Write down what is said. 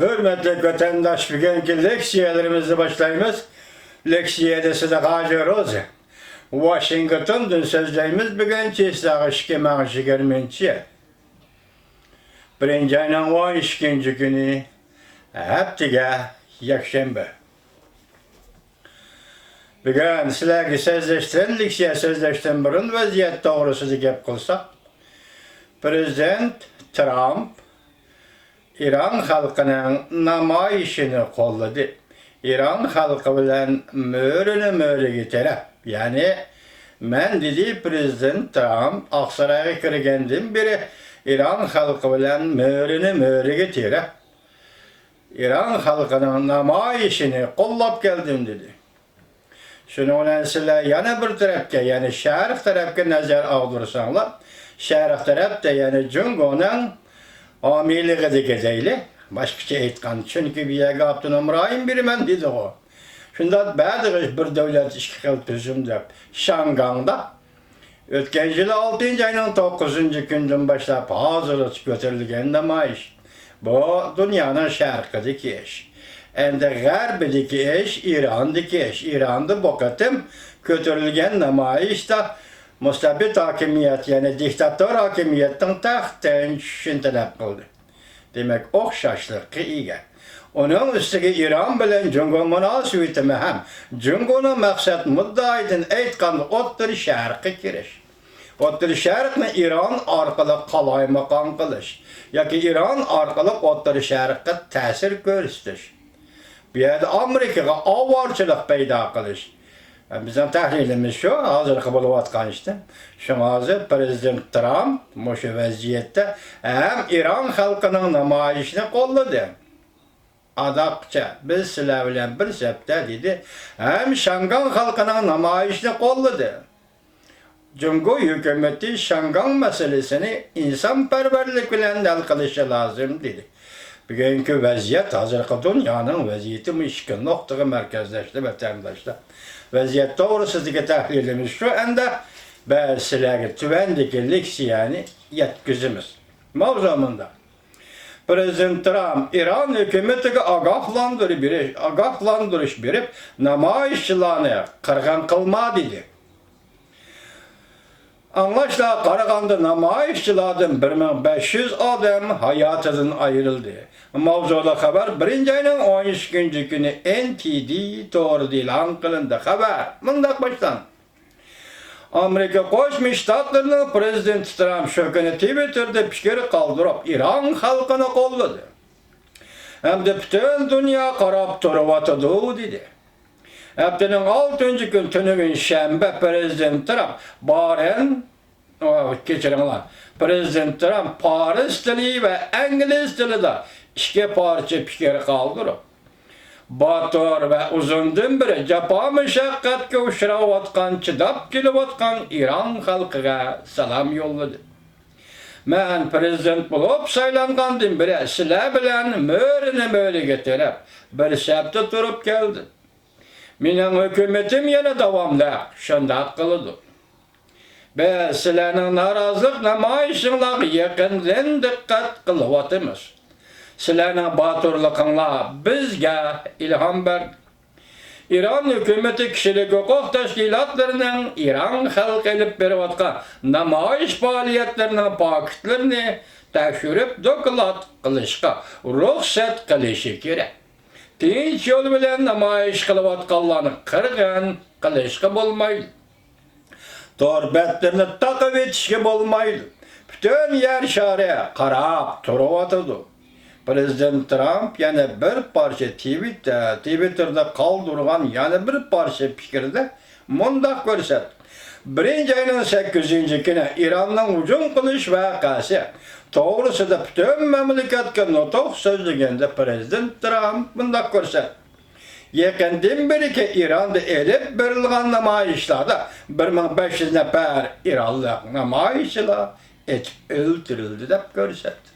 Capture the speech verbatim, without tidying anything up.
ھۆرمەتلىك ۋەتەنداش، بۈگۈنكى لېكسىيەلىرىمىزنى باشلايمىز. لېكسىيەدە سىدىق ھاجى روزى. ۋاشىنگتوندىن سۆزلەيمىز. بۈگۈن چېسلاغ ئىككى مىڭ يىگىرمىنچى يىل. بىرىنچى ئاينىڭ ئون ئىككىنچى كۈنى، ھەپتىگە يەكشەنبە. بۈگۈن سىلەرگە سۆزلەشتىن، لېكسىيە سۆزلەشتىن بۇرۇن ۋەزىيەت توغرىسىدا گەپ قىلساق، پىرېزىدېنت ترامپ ئىران خەلقىنىڭ نامايىشىنى قوللىدى. ئىران خەلقى بىلەن مۈرىنى مۈرىگە تىرەپ، يەنى مەن، دېدى پىرېزىدېنت ترامپ، ئاقسارايغا كىرگەندىن بېرى ئىران خەلقى بىلەن مۈرىنى مۈرىگە تىرەپ، ئىران خەلقىنىڭ نامايىشىنى قوللاپ كەلدىم، دېدى. شۇنىڭ بىلەن سىلەر يەنە بىر تەرەپكە، يەنى شەرق تەرەپكە نەزەر ئاغدۇرساڭلار، شەرق تەرەپتە، يەنى جۇڭگونىڭ ھامىيلىقىدىكى دەيلى، باشقىچە ئېيتقان، چۈنكى بۇ يەرگە ئاپتونوم رايون بېرىمەن دېدىغۇ. شۇنداق بەردىغۇ، بىر دەۋلەت ئىككى خىل تۈزۈم دەپ، شياڭگاڭدا ئۆتكەن يىلى ئالتىنچى ئاينىڭ توققۇزىنچى كۈنىدىن باشلاپ ھازىرغىچە كۆتۈرۈلگەن نامايىش. بۇ دۇنيانىڭ شەرقىدىكى ئىش. ئەمدى غەربىدىكى ئىش، ئىراندىكى ئىش. ئىراندا بۇ قېتىم كۆتۈرۈلگەن نامايىشتا مۇستەبىت ھاكىمىيەت، يەنى دىكتاتور ھاكىمىيەتنىڭ تەختتىن چۈشۈشىنى تەلەپ قىلدى. دېمەك، ئوخشاشلىققا ئىگە. ئۇنىڭ ئۈستىگە ئىران بىلەن جۇڭگو مۇناسىۋىتىمۇ ھەم جۇڭگونىڭ مەقسەت مۇددىئايىدىن ئېيتقاندا ئوتتۇرا شەرققە كىرىش. ئوتتۇرا شەرقنى ئىران ئارقىلىق قالايمىقان قىلىش ياكى ئىران ئارقىلىق ئوتتۇرا شەرققە تەسىر كۆرسىتىش. بۇ يەردە ئامېرىكىغا ئاۋارىچىلىق پەيدا قىلىش. بىزنىڭ تەھلىلىمىز شۇ، ھازىرقى بولۇۋاتقان ئىشتىن. شۇڭا ھازىر پىرېزىدېنت ترامپ مۇشۇ ۋەزىيەتتە ھەم ئىران خەلقىنىڭ نامايىشىنى قوللىدى. ئاداققىچە، بىز سىلەر بىلەن بىر سەپتە، دېدى، ھەم شياڭگاڭ خەلقىنىڭ نامايىشىنى قوللىدى. جۇڭگو ھۆكۈمىتى شياڭگاڭ مەسىلىسىنى ئىنسانپەرۋەرلىك بىلەن ھەل قىلىشى لازىم، دېدى. بۈگۈنكى ۋەزىيەت، ھازىرقى دۇنيانىڭ ۋەزىيىتى مۇشۇ ئىككى نۇقتىغا مەركەزلەشتى، ۋەتەنداشلار. ۋەزىيەت توغرىسىدىكى تەھلىلىمىز شۇ. ئەمدى بەزى سىلەرگە تۆۋەندىكى لېكسىيەنى يەتكۈزىمىز. ماۋزۇ مۇنداق. پىرېزىدېنت ترامپ ئىران ھۆكۈمىتىگە ئاگاھلاندۇرۇش بېرىش، ئاگاھلاندۇرۇش بېرىپ، نامايىشچىلارنى قىرغىن قىلما، دېدى. ئاڭلاشلارغا قارىغاندا، نامايىشچىلاردىن بىر مىڭ بەش يۈز ئادەم ھاياتىدىن ئايرىلدى. ماۋزۇلۇق خەۋەر بىرىنچى ئاينىڭ ئون ئىككىنچى كۈنى ئېن تى دى تورىدا ئېلان قىلىندى. خەۋەر مۇنداق باشلاندى. ئامېرىكا قوشما شتاتلىرىنىڭ پىرېزىدېنتى ترامپ شۇ كۈنى تىۋىتتېردا پىكىر قالدۇرۇپ، ئىران خەلقىنى قوللىدى ھەمدە پۈتۈن دۇنيا قاراپ تۇرۇۋاتىدۇ، دېدى. ھەپتىنىڭ ئالتىنچى كۈنى، تۈنۈگۈن شەنبە، پىرېزىدېنت ترامپ بارىن، ئو، كەچۈرۈڭلار، پىرېزىدېنت ترامپ پارس تىلى ۋە ئىنگلىز تىلىدا ئىككى پارچە پىكىر قالدۇرۇپ، باتۇر ۋە ئۇزۇندىن بېرى جاپا مۇشەققەتكە ئۇچراۋاتقان، چىداپ كېلىۋاتقان ئىران خەلقىگە سالام يوللىدى. مەن پىرېزىدېنت بولۇپ سايلانغاندىن بېرى سىلەر بىلەن مۈرىنى مۈرىگە تىرەپ، بىر سەپتە تۇرۇپ كەلدىم. مېنىڭ ھۆكۈمىتىم يەنە داۋاملىق شۇنداق قىلىدۇ. بىز سىلەرنىڭ نارازىلىق نامايىشىڭلارغا يېقىندىن دىققەت قىلىۋاتىمىز. سىلەرنىڭ باتۇرلۇقۇڭلار بىزگە ئىلھام بەردى. ئىران ھۆكۈمىتى كىشىلىك ھوقۇق تەشكىلاتلىرىنىڭ ئىران خەلقى ئېلىپ بېرىۋاتقان نامايىش پائالىيەتلىرىنىڭ پاكىتلىرىنى تەكشۈرۈپ، دوكلات قىلىشقا رۇخسەت قىلىشى كېرەك. تىنچ يول بىلەن نامايىش قىلىۋاتقانلارنى قىرغىن قىلىشقا بولمايدۇ. تور بەتلىرىنى تاقىۋېتىشكە بولمايدۇ. پۈتۈن يەر شارى قاراپ تۇرۇۋاتىدۇ. پىرېزىدېنت ترامپ يەنە بىر پارچە تىۋىت-، تىۋىتتېردا قالدۇرغان يەنە بىر پارچە پىكىردە مۇنداق كۆرسەتتى. بىرىنچى ئاينىڭ سەككىزىنچى كۈنى ئىراننىڭ ھۇجۇم قىلىش ۋەقەسى توغرىسىدا پۈتۈن مەملىكەتكە نۇتۇق سۆزلىگەندە پىرېزىدېنت ترامپ مۇنداق كۆرسەتتى. يېقىندىن بېرىكى ئىراندا ئېلىپ بېرىلغان نامايىشلاردا بىر مىڭ بەش يۈز نەپەر ئىرانلىق نامايىشچىلار ئېتىپ ئۆلتۈرۈلدى، دەپ كۆرسەتتى.